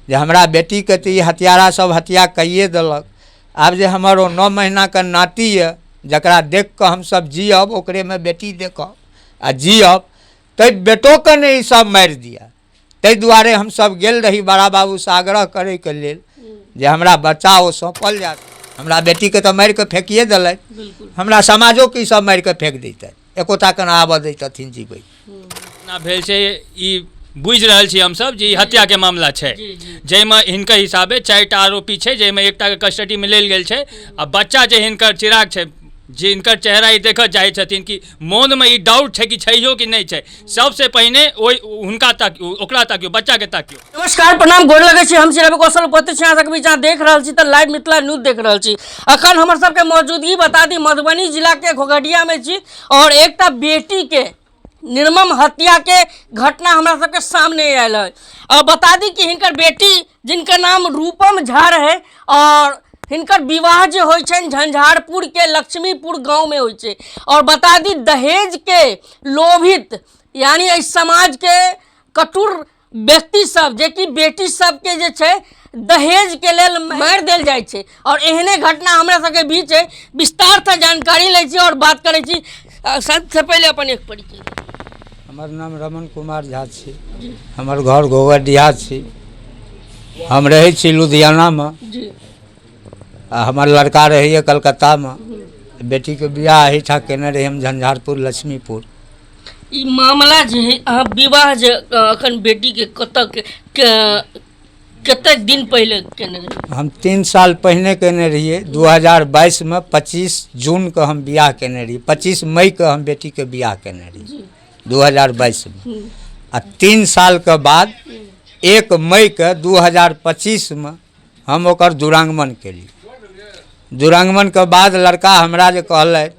जे हमरा बेटीके तऽ ई हत्यारा सब हत्या कैए देलक। आब जे हमर ओ 9 महीनाके नाती यऽ जकरा देख कऽ हमसब जियब, ओकरेमे बेटी देखब आ जियब, ताहि बेटोके नहि ईसब मारि दिअ। ताहि दुआरे हमसब गेल रही बड़ा बाबूसँ आग्रह करैके लेल जे हमरा बच्चा ओ सौंपल जायत। हमरा बेटीके तऽ मारि कऽ फेकिए देलथि, हमरा समाजोके ईसब मारि कऽ फेक दैतथि, एकोटा केना आबऽ दैतथिन जीबै। घटना भेल छै ई बुझि रहल छी हमसब जे ई हत्याके मामला छै, जाहिमे हिनकर हिसाबे 4टा आरोपी छै, जाहिमे एकटाके कस्टडीमे लेल गेल छै आ बच्चा जे हिनकर चिराग छै, जे हिनकर चेहरा ई देखऽ चाहै छथिन कि मोनमे ई डाउट छै कि छैहो कि नहि छै, सबसँ पहिने ओहि हुनका ताकियौ, ओकरा ताकियौ, बच्चाके ताकियौ। नमस्कार, प्रणाम, गोर लगै छी। हम छी रवि कौशल, उपस्थित छी अहाँ सबके बीच। अहाँ देख रहल छी तऽ लाइव मिथिला न्यूज देख रहल छी। अखन हमर सबके मौजूदगी बता दी, मधुबनी जिलाके घोघडियामे छी और एकटा बेटीके निर्मम हत्याके घटना हमरा सबके सामने आयल है। और बता दी कि हिनकर बेटी जिनकर नाम रूपम झा रहे और हिनकर विवाह जे होइ छनि झंझारपुर के लक्ष्मीपुर गाँवमे होइ छै। और बता दी दहेज के लोभित यानी एहि समाज के कटुर व्यक्ति सब जेकि बेटी सबके जे छै दहेज के लेल मारि देल जाइ छै। और एहने घटना हमरा सबके बीच है। विस्तारसँ जानकारी लै छी और बात करै छी। सबसँ पहिले अपन एक परिचय। हमर नाम रमन कुमार झा छी, हमर घर घोघरडीहा छी, हम रहै छी लुधियानामे आ हमर लड़का रहैए कलकत्तामे। बेटीके बियाह एहिठाम केने रही हम झंझारपुर लक्ष्मीपुर। ई मामला जे है अहाँ विवाह जे अखन बेटीके कतऽ कतेक दिन पहिले केने रहियै? हम 3 साल पहिने केने रहियै। 2022मे 25 जूनके हम बियाह केने रहियै, 25 मईके हम बेटीके बियाह केने रहियै 2022मे। आ 3 सालके बाद 1 मईके 2025मे हम ओकर दुरागमन केलियै। दुरागमनके बाद लड़का हमरा जे कहलथि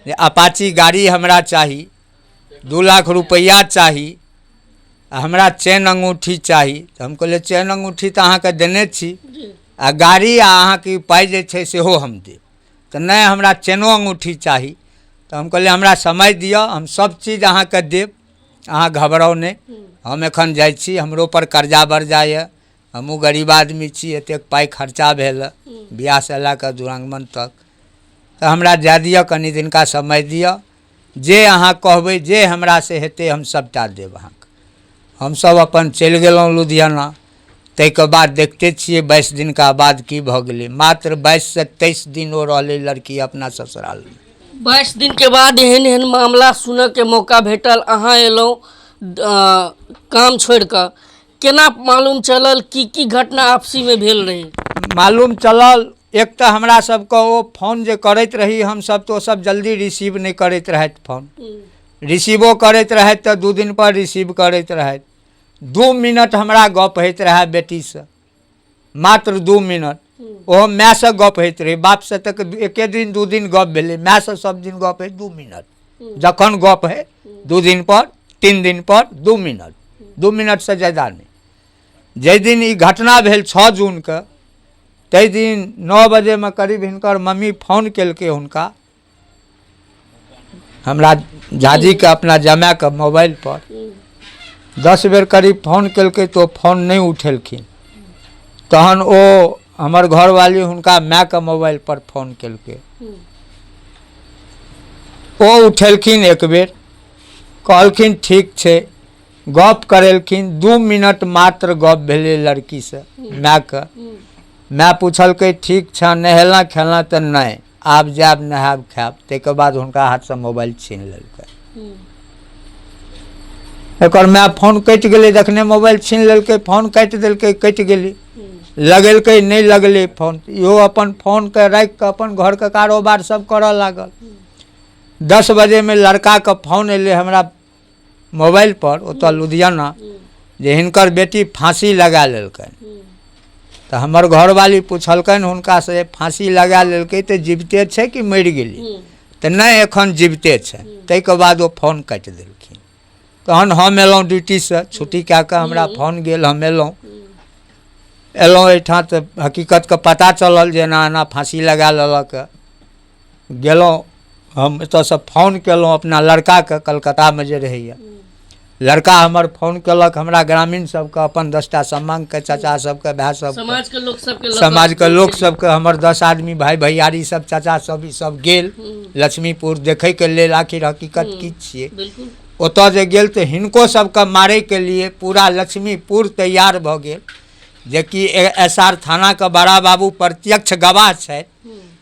जे अपाची गाड़ी हमरा चाही, 2 लाख रुपैआ चाही आ हमरा चैन अंगूठी चाही। तऽ हम कहलियै चैन अंगूठी तऽ अहाँके देने छी आ गाड़ी आ अहाँके पाइ जे छै सेहो हम देब। तऽ नहि, हमरा चैनो अंगूठी चाही। तऽ हम कहलियै हमरा समय दिअ, हम सब चीज अहाँके देब, अहाँ घबराउ नहि, हम एखन जाइ छी, हमरो पर कर्जा बर्जा यऽ, हमहूँ गरीब आदमी छी, एतेक पाइ खर्चा भेल हँ बियाहसँ लए कऽ दुरागमन तक, तऽ हमरा जाय दिअ, कनि दिनका समय दिअ, जे अहाँ कहबै जे हमरासँ हेतै हम सभटा देब अहाँके। हमसभ अपन चलि गेलहुँ लुधियाना। ताहिके बाद देखिते छियै 22 दिनका बाद की भऽ गेलै। मात्र 22 से 23 दिन ओ रहलै लड़की अपना ससुरालमे। 22 दिनके बाद एहन एहन मामला सुनऽके मौका भेटल, अहाँ एलहुँ काम छोड़ि कऽ, केना मालूम चलल की की घटना आपसीमे भेल रहै? मालूम चलल, एक तऽ हमरा सबके ओ फोन जे करैत रही हमसब तऽ ओ सब जल्दी रिसीव नहि करैत रहथि। फोन रिसीवो करैत रहथि तऽ 2 दिन पर रिसीव करैत रहथि। 2 मिनट हमरा गप होइत रहए बेटीसँ, मात्र 2 मिनट। ओहो मायसँ गप होइत रहै, बापसँ तऽ एके दिन 2 दिन गप भेलै, मायसँ सब दिन गप होइ 2 मिनट। जखन गप होइ 2 दिन पर 3 दिन पर 2 मिनट, 2 मिनटसँ ज्यादा नहि। जाहि दिन ई घटना भेल 6 जूनके, ताहि दिन 9 बजेमे करीब हिनकर मम्मी फोन केलकै हुनका, हमरा झाजीके अपना जमाएके मोबाइल पर 10 बेर करीब फोन केलकै तऽ ओ फोन नहि उठेलखिन। तहन ओ हमर घरवाली हुनका मायके मोबाइल पर फोन केलकै, ओ उठेलखिन एक बेर, कहलखिन ठीक छै, गप करेलखिन। 2 मिनट मात्र गप भेलै लड़कीसँ मायके। माय पुछलकै ठीक छऽ, नहेला खेला तऽ नहि, आब जायब नहायब खायब। ताहिके बाद हुनका हाथसँ मोबाइल छीन लेलकै। एकर माय फोन कटि गेलै, जखने मोबाइल छीन लेलकै फोन काटि देलकै, कटि गेलै, लगेलकै नहि लगलै फोन। इहो अपन फोनके राखि कऽ अपन घरके कारोबार सब करऽ लागल। 10 बजेमे लड़काके फोन एलै हमरा मोबाइल पर ओतऽ लुधियाना जे हिनकर बेटी फाँसी लगा लेलकनि। तऽ हमर घरवाली पुछलकनि हुनकासँ फाँसी लगा लेलकै तऽ जीविते छै कि मरि गेलै? तऽ नहि, एखन जीविते छै। ताहिके बाद ओ फोन काटि देलखिन। तहन हम एलहुँ ड्यूटीसँ छुट्टी कए कऽ, हमरा फोन गेल, हम एलहुँ। एलहुँ एहिठाम तऽ हकीकतके पता चलल जे एना एना फाँसी लगा लेलक। गेलहुँ हम एतऽसँ फोन केलहुँ अपना लड़काके कलकत्तामे जे रहैए, लड़का हमर फोन केलक हमरा ग्रामीण सबके, अपन 10टा समांगके, चाचा सबके, भाय सबके, समाजके लोक सबके, समाजके लोक सबके, हमर 10 आदमी भाई भैयारी सब, चाचा सब, ई सब गेल लक्ष्मीपुर देखैके लेल आखिर हकीकत की छियै। ओतऽ जे गेल तऽ हिनको सबके मारैके लिए पूरा लक्ष्मीपुर तैयार भऽ गेल, जेकि एस आर थानाके बड़ा बाबू प्रत्यक्ष गवाह छथि,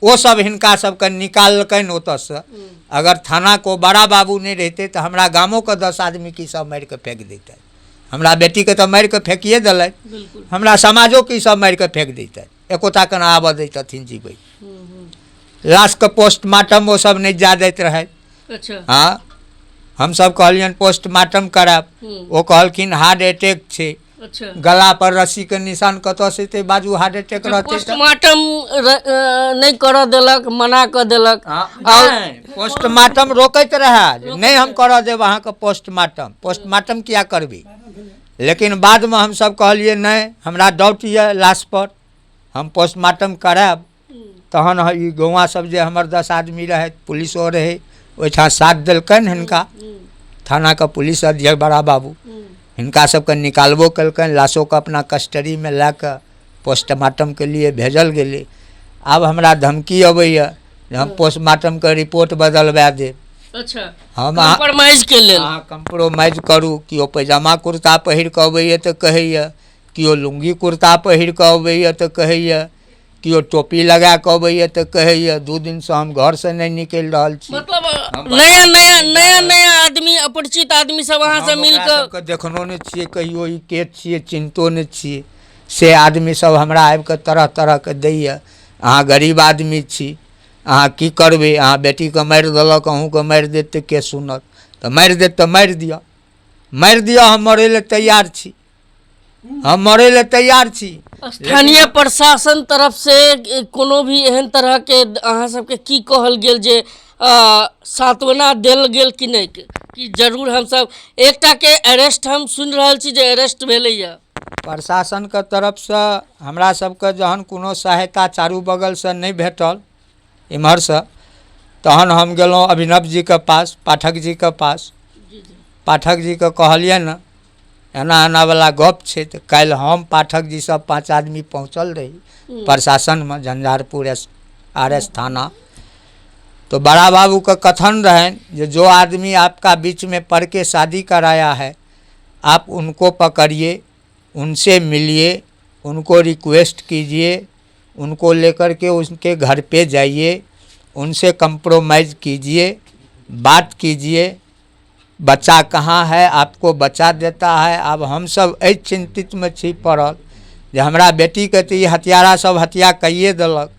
ओ सब हिनका सबके निकाललकनि ओतऽसँ। अगर थानाके ओ बड़ा बाबू नहि रहितै तऽ हमरा गामोके 10 आदमी की सब मारिकऽ फेक दैतै। हमरा बेटीके तऽ मारिकऽ फेकिए देलथि, हमरा समाजोके ई सब मारिकऽ फेक दैतै, एकोटा केना आबऽ दैतथिन जीबै। लाशके पोस्टमार्टम ओ सब नहि जा दैत रहथि। हँ, हमसब कहलियनि पोस्टमार्टम करायब, ओ कहलखिन हार्ट अटैक छै, गला पर रस्सी के निशान कतऽ से एतै, बाजू हार्ट अटैक रहतै। पोस्टमार्टम नहि करऽ देलक, मना कऽ देलक। पोस्टमार्टम रोकैत रहए, नहि हम करऽ देब अहाँके पोस्टमार्टम, पोस्टमार्टम किया करबै। लेकिन बादमे हमसब कहलियै नहि, हमरा डाउट यऽ लाश पर, हम पोस्टमार्टम करायब। तहन ई गौआँ सब जे हमर 10 आदमी रहथि, पुलिसो रहै ओहिठाम, साथ देलकनि हिनका थानाके पुलिस अध्यक्ष बड़ा बाबू, हिनका सबके निकालबो केलकनि, लाशोके अपना कस्टडीमे लए कऽ पोस्टमार्टमके लिए भेजल गेलै। आब हमरा धमकी अबैए जे हम पोस्टमार्टमके रिपोर्ट बदलवा देब। अच्छा, हम कम्प्रोमाइज के लेल अहाँ कम्प्रोमाइज करू। केओ पैजामा कुर्ता पहिर कऽ अबैए तऽ कहैए, केओ लुङ्गी कुर्ता पहिर कऽ अबैए तऽ कहैए, केओ टोपी लगा कऽ अबैए तऽ कहैए। 2 दिनसँ हम घरसँ नहि निकलि रहल छी। मतलब नया नया नया नया आदमी, अपरिचित आदमी सब अहाँ से मिल कऽ, देखनो नहि छियै कहियो, ई के छियै चिन्हतो नहि छियै, से आदमी सब हमरा आबि कऽ तरह तरहके दैए। अहाँ गरीब आदमी छी, अहाँ की करबै, अहाँ बेटीके मारि देलक, अहूँके मारि देत तऽ के सुनत, तऽ मारि देत तऽ मारि दिअ, मारि दिअ, हम मरै लए तैयार छी, हम मरै लए तैयार छी। स्थानीय प्रशासन तरफ से कोनो भी एहन तरह के अहाँ सबके की कहल गेल जे सांत्वना देल गेल कि नहि, कि जरूर हमसब एकटा के अरेस्ट, हम सुनि रहल छी जे अरेस्ट भेलैया? प्रशासनके तरफसँ हमरा सबके जहन कोनो सहायता चारू बगलसँ नहि भेटल इम्हरसँ, तहन हम गेलहुँ अभिनव जीके पास, पाठक जीके पास। पाठक जीके कहलियनि एना एनावला गप छै, तऽ काल्हि हम पाठक जी सब 5 आदमी पहुँचल रही प्रशासनमे, झंझारपुर आर एस थाना। तो बड़ा बाबू का कथन रहनि जे जो आदमी आपका बीच में पड़ के शादी कराया है, आप उनको पकड़िए, उनसे मिलिए, उनको रिक्वेस्ट कीजिए, उनको लेकर के उनके घर पे जाइए, उनसे कंप्रोमाइज़ कीजिए, बात कीजिए, बच्चा कहाँ है, आपको बच्चा देता है। आब हमसब एहि चिन्तितमे छी पड़ल जे हमरा बेटीके तऽ ई हत्यारा सब हत्या कैए देलक,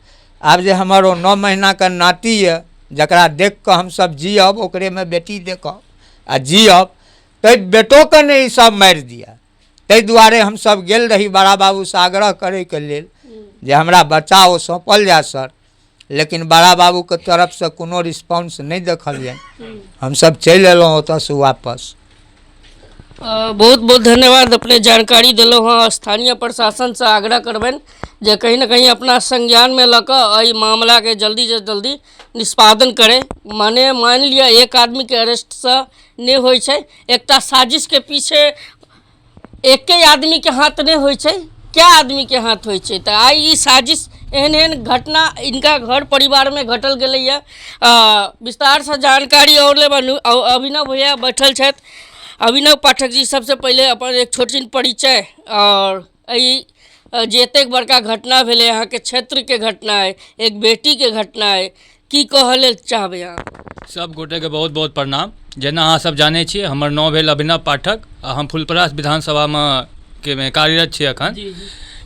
आब जे हमर ओ 9 महीनाके नाती यऽ जकरा देख कऽ हमसब जियब, ओकरेमे बेटी देखब आ जियब, ताहि बेटोके नहि ई सब मारि दिअ। ताहि दुआरे हमसब गेल रही बड़ा बाबूसँ आग्रह करैके लेल जे हमरा बच्चा ओ सौंपल जाय सर, लेकिन बड़ा बाबूके तरफसँ कोनो रिस्पॉन्स नहि देखलियनि, हमसब चलि एलहुँ ओतऽसँ वापस। बहुत बहुत धन्यवाद, अपने जानकारी देलहुँ हँ। स्थानीय प्रशासनसँ आग्रह करबनि जे कहीं ने कहीं अपना संज्ञानमे लऽ कऽ एहि मामलाके जल्दीसँ जल्दी निष्पादन करै। माने मानि लिअ एक आदमीके अरेस्टसँ नहि होइ छै, एकटा साजिशके पीछे एके आदमीके हाथ नहि होइ छै, कए आदमीके हाथ होइ छै। तऽ आइ ई साजिश एहन एहन घटना इनका घर परिवारमे घटल गेलैए। विस्तारसँ जानकारी आओर लेब। अभिनव भैया बैठल छथि। अभिनव पाठक जी, सबसँ पहिले अपन एक छोट छिन परिचय, आओर एहि जे एतेक बड़का घटना भेलै, अहाँके क्षेत्रके घटना अइ, एक बेटीके घटना अइ, की कहऽ लेल चाहबै अहाँ? सब गोटेके बहुत बहुत प्रणाम। जेना अहाँ सब जानै छियै, हमर नाम भेल अभिनव पाठक आ हम फुलपरास विधानसभामे के मे कार्यरत छी अखन।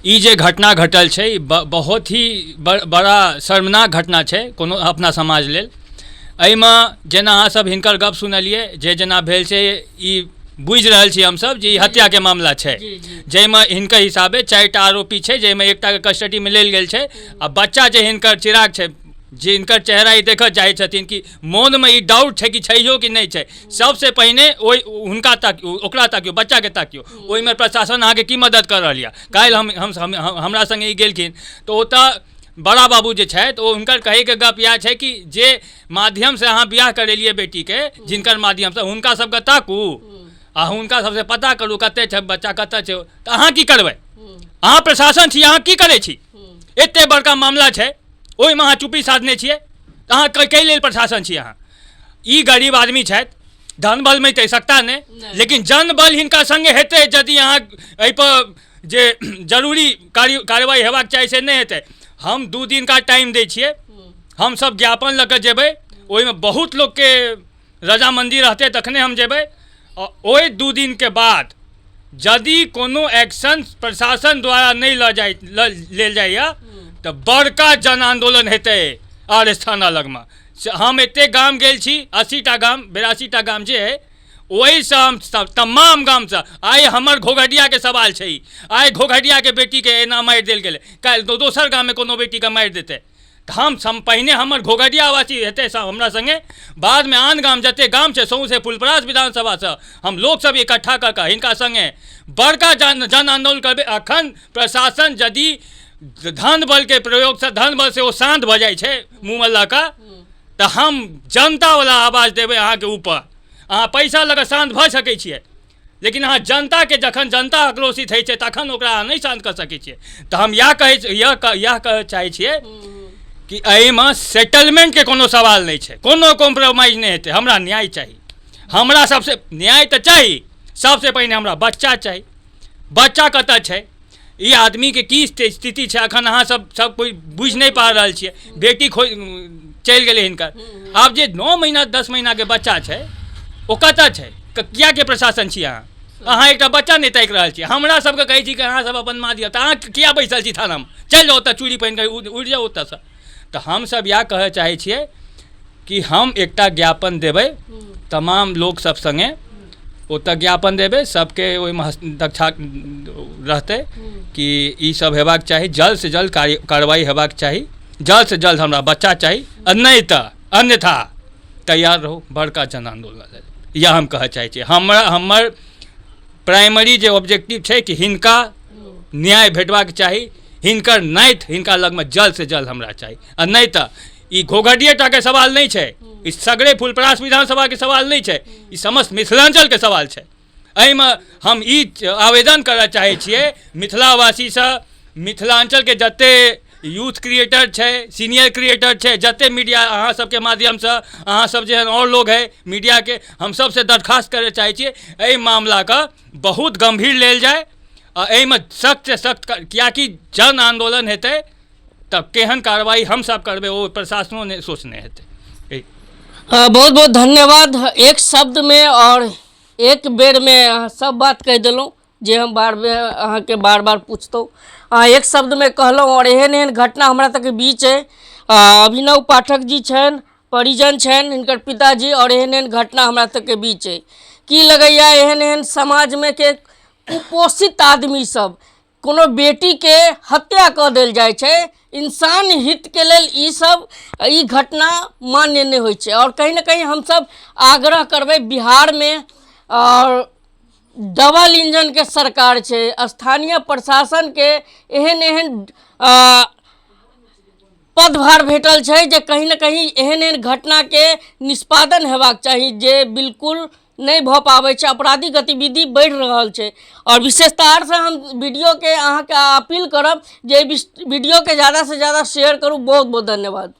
ई जे घटना घटल छै, ई बहुत ही बड़ा शर्मनाक घटना छै कोनो अपना समाज लेल। एहिमे जेना अहाँ सब हिनकर गप सुनलियै, जे जेना भेल छै, ई बुझि रहल छी हमसब जे ई हत्याके मामला छै, जाहिमे हिनकर हिसाबे 4टा आरोपी छै, जाहिमे एकटाके कस्टडीमे लेल गेल छै आ बच्चा जे हिनकर चिराग छै, जे हिनकर चेहरा ई देखऽ चाहै छथिन कि मोनमे ई डाउट छै कि छैहो कि नहि छै, सबसँ पहिने ओहि हुनका ताकियौ, ओकरा ताकियौ, बच्चाके ताकियौ। ओहिमे प्रशासन अहाँके की मदद कऽ रहल यऽ? काल्हि हम हमरा सङ्गे ई गेलखिन तऽ ओतऽ बड़ा बाबू जे छथि, ओ हुनकर कहैके गप इएह छै कि जे माध्यमसँ अहाँ बियाह करेलियै बेटीके, जिनकर माध्यमसँ, हुनका सबके ताकू। आ हुनका सबसँ पता करू कतऽ छै बच्चा, कतऽ छै। तऽ अहाँ की करबै? अहाँ प्रशासन छी, अहाँ की करै छी? एते बड़का मामला छै, ओहिमे अहाँ चुप्पी साधने छियै, तऽ अहाँ कै लेल प्रशासन छी? अहाँ ई गरीब आदमी छथि, धन बलमे तऽ सकता नहि, लेकिन जन बल हिनका सङ्गे हेतै यदि अहाँ एहिपर जे जरूरी कार्य कार्रवाइ हेबाक चाही से नहि हेतै। हम 2 दिनका टाइम दै छियै। हमसब ज्ञापन लऽ कऽ जेबै, ओहिमे बहुत लोकके रजामंदी रहतै तखने हम जेबै। आ ओहि 2 दिनके बाद यदि कोनो एक्शन प्रशासन द्वारा नहि लऽ जाइ लेल जाइए तऽ बड़का जन आन्दोलन हेतै आर थाना लगमे। से हम एतेक गाम गेल छी, 80टा गाम, 82टा गाम जे हइ, ओहिसँ हम सब तमाम गामसँ। आइ हमर घोघडियाके सवाल छै ई। आइ घोघडियाके बेटीके एना मारि देल गेलै, काल्हि दोसर गाममे कोनो बेटीके मारि देतै, तऽ हम पहिने हमर घोघडियावासी हेतै सब हमरा सङ्गे, बादमे आन गाम जतेक गाम छै सौँसे फुलपरास विधानसभासँ हम लोकसब इकट्ठा कऽ कऽ हिनका सङ्गे बड़का जन जन आन्दोलन करबै। अखन प्रशासन यदि धन बलके प्रयोगसँ, धन बलसँ ओ शान्त भऽ जाइ छै मुँहमे लऽ कऽ, तऽ हम जनतावला आवाज देबै अहाँके ऊपर। अहाँ पैसा लऽ कऽ शान्त भऽ सकै छियै, लेकिन अहाँ जनताके, जखन जनता आक्रोशित होइ छै तखन ओकरा अहाँ नहि शान्त कऽ सकै छियै। तऽ हम इएह कहै इएह कहऽ चाहै छियै कि एहिमे सेटलमेंटके कोनो सवाल नहि छै, कोनो कॉम्प्रोमाइज नहि हेतै। हमरा न्याय चाही। हमरा सबसे न्याय तऽ चाही, सबसे पहिने हमरा बच्चा चाही। बच्चा कतऽ छै? ई आदमीके की स्थिति छै, अखन अहाँ सब सब कोइ बुझि नहि पा रहल छियै। बेटी खो चलि गेलै हिनकर, आब जे 9 महीना 10 महीनाके बच्चा छै ओ कतऽ छै? कियाके प्रशासन छी अहाँ? अहाँ एकटा बच्चा नहि ताकि रहल छी? हमरा सबके कहै छी कि अहाँ सब अपन माँ दिअ, तऽ अहाँ किया बैसल छी थानामे? चलि जाउ ओतऽ, चूड़ी पहिन कऽ उड़ि जाउ ओतऽसँ। तऽ हमसब इएह कहऽ चाहै छियै कि हम एकटा ज्ञापन देबै तमाम लोकसब सङ्गे, ओतऽ ज्ञापन देबै, सबके ओहिमे दक्षा रहतै कि ई सब हेबाक चाही, जल्दसँ जल्द कार्रवाइ हेबाक चाही, जल्दसँ जल्द हमरा बच्चा चाही, आ नहि तऽ अन्यथा तैयार रहू बड़का जन आन्दोलन लेल। इएह हम कहऽ चाहै छी। हमरा हमर प्राइमरी जे ऑब्जेक्टिव छै कि हिनका न्याय भेटबाक चाही, हिनकर नाइट हिनका लगमे जल्दसँ जल्द हमरा चाही। आ नहि तऽ ई घोघडिये टाके सवाल नहि छै, ई सगरे फुलपरास विधानसभाके सवाल नहि छै, ई समस्त मिथिलाञ्चलके सवाल छै। एहिमे हम ई आवेदन करऽ चाहै छियै मिथिलावासीसँ, मिथिलाञ्चलके जते यूथ क्रिएटर छै, सीनियर क्रिएटर छै, जते मीडिया अहाँ सबके माध्यमसँ, अहाँ सब जेहन आओर लोग है मीडियाके, हम सबसँ दरखास्त करऽ चाहै छियै एहि मामलाके बहुत गम्भीर लेल जाय आ एहिमे सख्तसँ सख्त, कियाकि जन आन्दोलन हेतै तब केहन कार्रवाई हमसब करबै ओ प्रशासनो नहि सोचने हेतै। बहुत बहुत धन्यवाद। एक शब्दमे आओर एक बेरमे अहाँ सब बात कहि देलहुँ जे हम बार बेर अहाँके बार बार पुछतहुँ, अहाँ एक शब्दमे कहलहुँ। आओर एहन एहन घटना हमरा सबके बीच अइ, अभिनव पाठक जी छनि, परिजन छनि हिनकर पिताजी, आओर एहन एहन घटना हमरा सबके बीच अइ। की लगैए एहन एहन समाजमे के कुपोषित आदमी सब कोनो बेटीके हत्या कऽ देल जाइ छै? इंसान हितके लेल ई सब ई घटना मान्य नहि होइ छै। आओर कहीं ने कहीं हमसब आग्रह करबै, बिहारमे आओर डबल इंजनके सरकार छै, स्थानीय प्रशासनके एहन एहन पदभार भेटल छै जे कहीं ने कहीं एहन एहन घटनाके निष्पादन हेबाक चाही, जे बिल्कुल नहि भऽ पाबै छै। आपराधिक गतिविधि बढ़ि रहल छै। आओर विशेषतासँ हम वीडियोके अहाँके अपील करब जे एहि वीडियोके ज़्यादासँ ज़्यादा शेयर करू। बहुत बहुत धन्यवाद।